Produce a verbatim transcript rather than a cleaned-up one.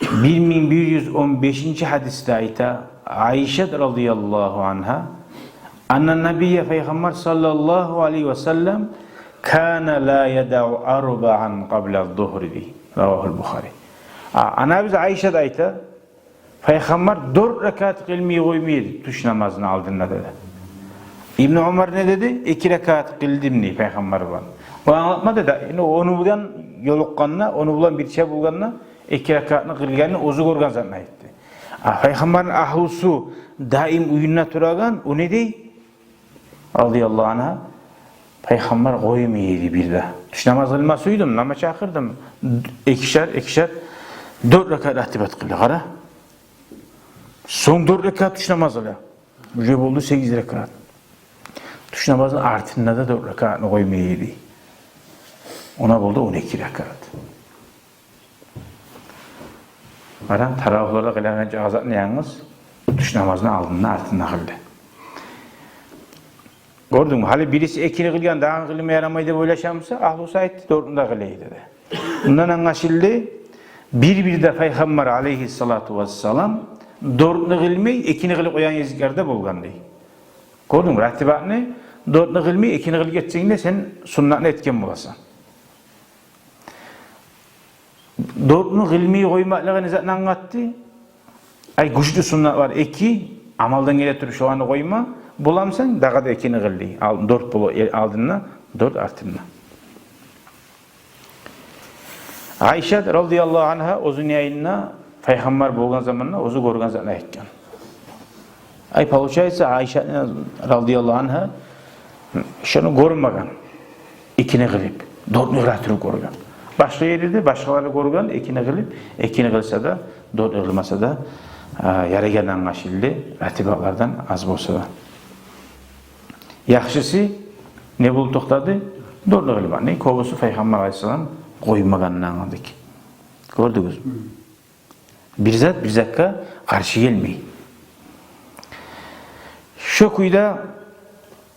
Бир минг бир юз он бешинчи гьадисде айта Айшат радияллагьу ангьа: «Анна набия», Пайхаммар саллаллагьу алайгьи ва саллам, «кана ла ядау арбаан къабла зугьри», дей. Равагьул Бухари. А, анабыз Айшат айта, Пайхаммар дёрт ракаат къылмай къоймай эди тюш намазны алдында, деди. Ибну Умар не деди? «Эки ракаат къылдым», дей, Пайхаммар булан. О англатма деди, яни ону булан ёлукъгъанда, ону булан бирче болгъанда, эки ракаатны къылгъанны оьзю гёрген затын айтды. А Пайхаммарны агьлюсю даим уьюнде турагъан, о не дей? Радияллагьу ангьа, Пайхаммар къоймай эди бир де. Тюш намаз къылма сюйдюм, намаз чакъырдым. Экишер, экишер, дёрт ракаат ратибат къыла, къара. Сонг дёрт ракаат тюш намаз къыла. Уже болду сегиз ракаат. Тюш намазны артында да дёрт ракаатны къоймай эди. Она болду он эки ракаат. Адам таравигьлерде къылагъан чагъы затны янгыз тюш намазны алдында, артында къылды. Гёрдюнгмю? Гьали бириси экини къылгъан, дагъын къылма ярамай деп ойлашамыса, агьлюсю айтды, дёртню де къыла эди деди. Мундан англашылды, бир-бирде Пайхаммар алайгьиссалату вассалам дёртню къылмай, экини къылып къоягъан гезиклер де болгъан дей. Гёрдюнгмю? Ратибатны дёртню къылмай, экини къылып гетсенг де, сен суннатны этген боласан. Дёртню къылмай къоймакълыгъы не затны англатды? Ай, гючлю суннатлар эки, амалдан геле туруп шоланы къойма, боламысан, дагъы да экини къыл дей. Ал-, дёрт болу, э, алдында, дёрт артында. Айшат радияллагьу ангьа оьзюню янында Пайхаммар болгъан заманда оьзю гёрген затны айтгъан. Ай, получается, Айшат радияллагьу ангьа шону гёрмеген, экини къылып, дёртню къыла туруп гёрген. Башгъа ерде башгъалары гёрген, экини къылып, экини къылса да, дёртню къылмаса да, а, ярайгъаны англашылды, ратибатлардан аз болса да. Яхшысы не болуп токътады? Дёртню къылмакъны кёбюсю Пайхаммар алайгьиссалам къоймагъанын англадыкъ. Гёрдюгюзмю? Бир зат бир затгъа къаршы гелмей. Шо кюйде